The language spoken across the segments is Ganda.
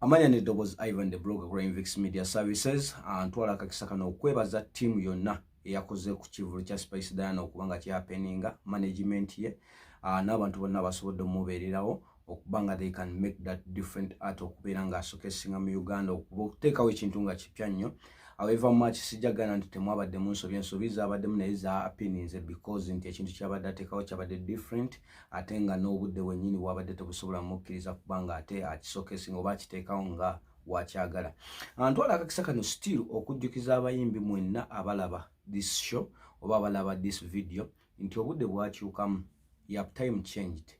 Amanya n'eddoboozi, Ivan the Blogger, Grainvix Media Services. Ntwala akakisa kano okwebaza ttiimu yonna eyakoze ku kivulu kya Spice Diana okuba nga kyahappeninga, management ye n'abantu bonna basobodde omubeererawo okuba nga they can make that different art okubeera nga ashowcasinga mu Uganda, okuba okuteekawo ekintu nga kipya nnyo. However much sijagana nti temwabaddemu nsobi, ensobi zabaddemu, naye zahappeninze because nti ekintu kyabadde ateekawo kyabadde different, ate nga n'obudde bwennyini bwabadde tebusobola mukkiriza kuba nga ate akishowcasinga oba akiteekawo nga wakyagala. Ntwala akakisa kano still okujjukiza abayimbi mwenna abalaba this show oba abalaba this video nti obudde bwakyukamu. Yap, time changed.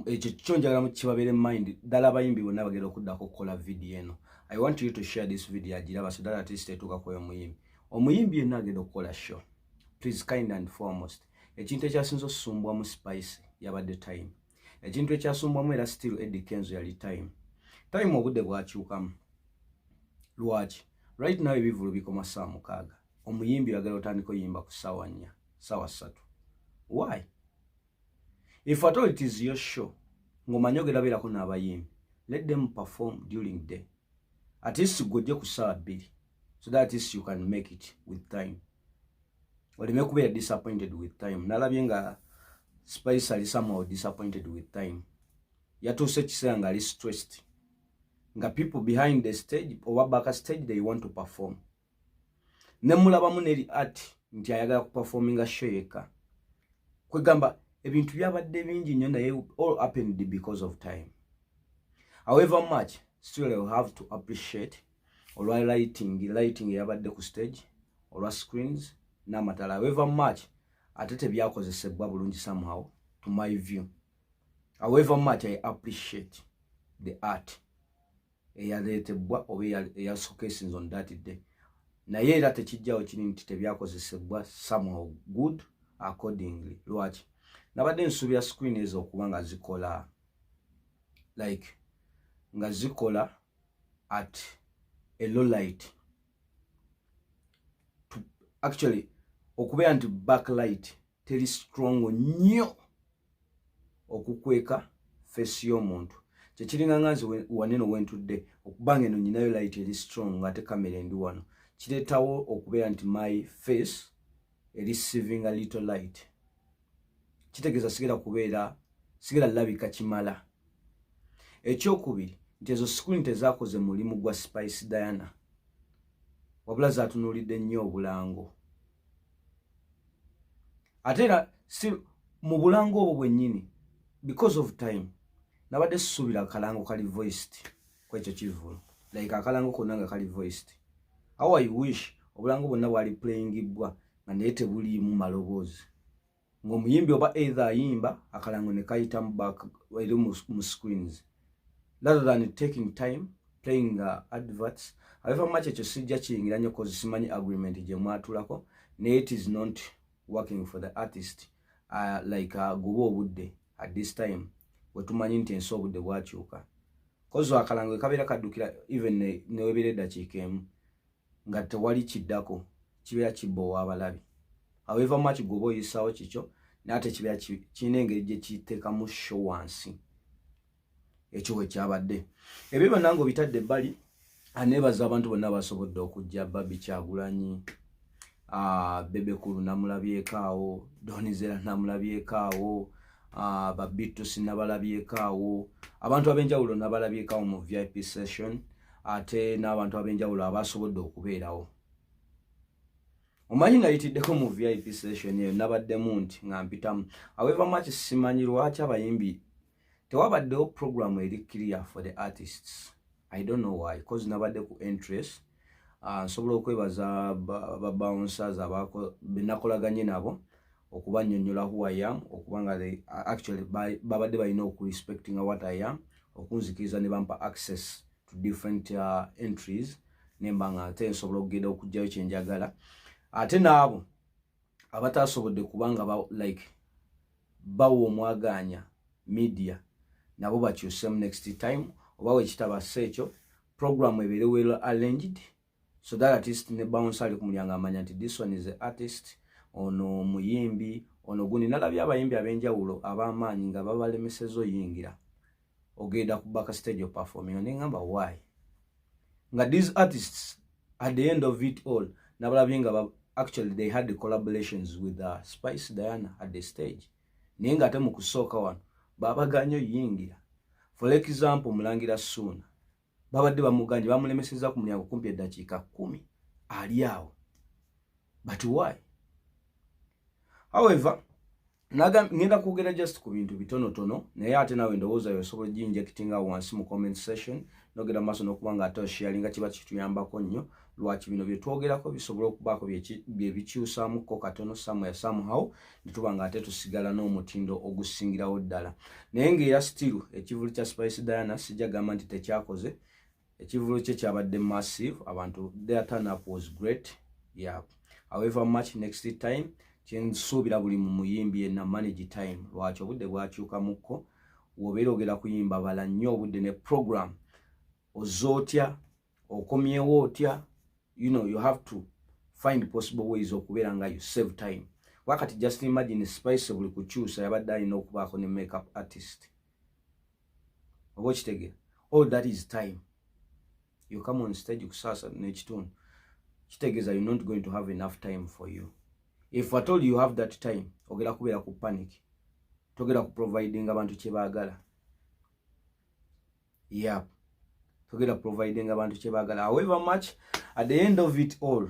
Ekyo kyo njagala kibabeere mind ddala. Abayimbi bonna bagenda okuddako okukola video eno, I want you to share this video agiraba so that at least etuuka kweyo omuyimbi. Omuyimbi yenna agenda okukola show, please, kind and foremost, ekintu ekyasinza osumbwamu Spice yabadde time. Ekintu ekyasumbwamu era still Eddie Kenzo yali time. Time, obudde bwakyukamu. Lwaki right now ebivulu bikoma 6:00, omuyimbi oyagala otandika oyimba ku 4:00, 3:00? Why? If at all it is your show ng'omanyi ogenda beerako n'abayimbi, let them perform during day. At least gwojje ku 2:00 so that at least you can make it with time, oleme kubeera disappointed with time. Nalabye nga Spice ali somehow disappointed with time. Yatuuse ekiseera nga ali stressed, nga people behind the stage oba back stage, they want to perform. Nemulabamu neri art nti ayagala kuperforminga show yekka. Kwegamba ebintu byabadde bingi nnyo, naye all happened because of time. However much, still you have to appreciate olwa lighting eyabadde ku stage, olwa screens n'amatala. However much ate tebyakozesebwa bulungi somehow to my view. However much I appreciate the art eyaleetebwa oba eyashowcasinze on that day, naye era tekijjawo kiri nti tebyakozesebwa somehow good accordingly. Lwaki? Nabadde nsuubira screen ezo okuba nga zikola, like nga zikola at a low light to actually okubeera nti backlight teri strong nnyo okukweka face y'omuntu. Kyekiringa nga nze waneno wentudde, okubanga eno nyinayo light eri strong, ate kamera endi wano, kireetawo okubeera nti my face ereceiving a little light. Kitegeeza sigera kubeera, sigera labika kimala. Ekyokubiri nti ezo screen tezakoze mulimu gwa Spice Diana, wabula zatunuulidde nnyo obulango. Ate era si mu bulango obwo bwennyini, because of time, nabadde sisuubira akalango kali voiced kwekyo kivulu, like akalango konna nga kali voiced. How I wish obulango bwonna bwali playingibwa nga naye tebuliimu maloboozi, ng'omuyimbi oba either ayimba, akalango ne kayitamu back eri mu screens, rather than taking time playing adverts. However much ekyo sijja kiyingira nnyo 'cause simanyi agreement gye mwatulako, naye it is not working for the artist, like guba obudde at this time wetumanyi nti ensi obudde bwakyuka, 'cause akalango kabeera kaddukira even newebeera eddakiika 1 nga tewali kiddako, kibeera kiboowa abalabi. However much gwoba oyisaawo kikyo, naye ate kibeera kirina engeri gye kiteekamu show wansi. Ekyo we kyabadde. Ebyo byonna nga obitadde ebbali, aneebaza abantu bonna basobodde okujja. Barbie Kyagulanyi, Bebe Cool namulabyeko awo, Don Zella namulabyeko awo, Babitusi nabalabyeko awo, abantu ab'enjawulo nabalabyeko awo mu VIP session, ate n'abantu ab'enjawulo abasobodde okubeerawo. Omanyi nayitiddeko mu VIP session eyo, nabaddemu nti nga mpitamu. However much simanyi lwaki abayimbi tewabaddewo program eri clear for the artists. I don't know why, 'cause nabadde ku entrance. Nsobola okwebaza ba bouncers benakolaganye nabo okubannyonnyola who I am, okuba nga actually babadde balina okurespectinga what I am, okunzikiriza ne bampa access to different entries, nemba nga ate nsobola okugenda okugjayo kyenjagala. Ate n'abo abatasobodde kubanga like bawa omwaganya media, nabo bakyusemu next time, oba wekitaba si ekyo, program ebeere well arranged so that at least ne bouncer ali ku mulyango amanya nti this one is the artist, ono muyimbi, ono gundi. Nalabye abayimbi ab'enjawulo ab'amaanyi nga babalemeseza oyingira, ogenda ku backstage operforming, neŋŋamba why? Nga these artists, at the end of it all, nabalabye nga actually they had the collaborations with Spice Diana at the stage, naye nga ate mu kusooka wano babaganye oyingira. For example, Mulangira Suuna babadde bamuganje, bamulemeseza ku mulyango kumpi eddakiika 10 ali awo. But why? However, ngenda kwogera just ku bintu bitonotono, naye ate nawe endowooza yo osobola oginjectinga wansi mu comment section, nogenda maaso n'okuba nga ate osharinga, kiba kituyambako nnyo. Lwaki bino bye twogerako bisobola okubaako bye bikyusaamukko katono somewhere, somehow, ne tuba nga ate tusigala n'omutindo ogusingirawo ddala. Naye ng'era still ekivulu kya Spice Diana sijja gamba nti tekyakoze. Ekivulu kye kyabadde massive, abantu, their turn up was great, yeah. However much, next time kyensuubira buli mu muyimbi yenna, manage time. Lwaki obudde bwakyukamukko? Wobeera ogera kuyimba, bala nnyo obudde ne program ozza otya, okomyewo otya. You have to find possible ways okubeera nga you save time. Wakati just imagine Spice buli kukyusa yabadde alina okubaako ne makeup artist, oba okitegeera? All that is time. You come on stage kusaasa n'ekitundu, kitegeeza you're not going to have enough time for you. If at all you have that time, ogera kubeera ku panic, togera ku providing abantu kye baagala. Yep, togera providing abantu kye baagala. However much, at the end of it all,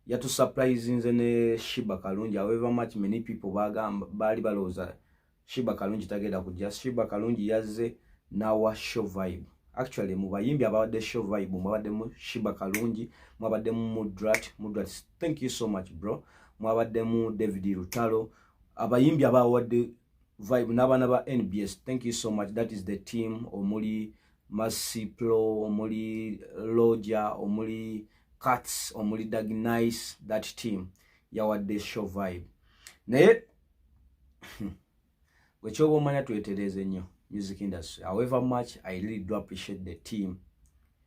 yatusurprisinze ne Sheebah Kalungi. However much many people bagamba baali balowooza Sheebah Kalungi tagenda kujja, Sheebah Kalungi yazze nawa show vibe. Actually, mu bayimbi ababadde show vibe mwabaddemu Sheebah Kalungi, mwabaddemu Mudrat. Mudrat, thank you so much, bro. Mwabaddemu David Lutalo, abayimbi abawadde vibe n'abaana ba NBS, thank you so much. That is the team omuli Masiplo, omuli Loja, omuli Cats, omuli Dag Nice. That team yawadde show vibe. Naye bwekyoba omanya, twetereze nnyo music industry. However much I really do appreciate the team,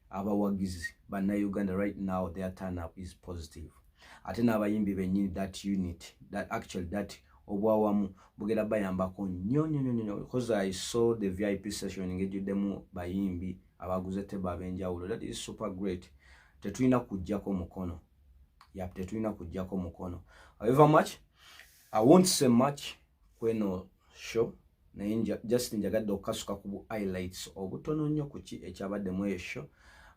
abawagizi Bannayuganda right now, their turn up is positive. Ate n'abayimbi bennyini, that unit, that actually that obwawamu bugenda bayambako nnyo nnyo nnyo nnyo, because I saw the VIP session ng'ejjuddemu bayimbi abaguze table ab'enjawulo. That is super great. Tetulina kuggyako mukono. Yap, tetulina kuggyako mukono. However much, I won't say much kweno show, naye just njagadde okukasuka ku bu highlights obutono nnyo ku ki ekyabaddemu eyo show,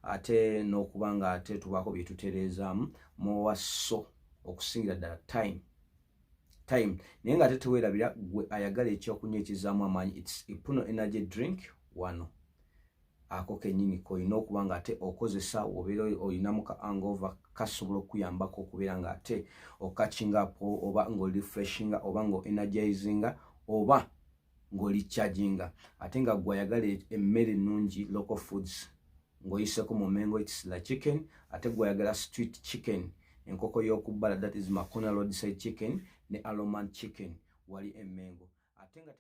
ate n'okuba nga ate tubaako bye tutereezaamu muwaso, okusingira ddala time time. Naye nga ate teweerabira, gwe ayagala ekyokunywa ekizaamu amaanyi, it's Ipuno energy drink. Wano ako kennyini koyina okuba nga ate okozesa obeera olinamu ka hangover, kasobola okuyambako okubeera nga ate okacatchinga up, oba ng'orefreshinga, oba ng'oenergizinga, oba ng'olicharginga. Ate nga gwe ayagala emmere ennungi, local foods, ng'oyiseko mu Mengo, it's la chicken. Ate gwe ayagala street chicken, enkoko y'okubbala, that is Makona Roadside Chicken ne Aloman Chicken, wali Emengo. Ate nga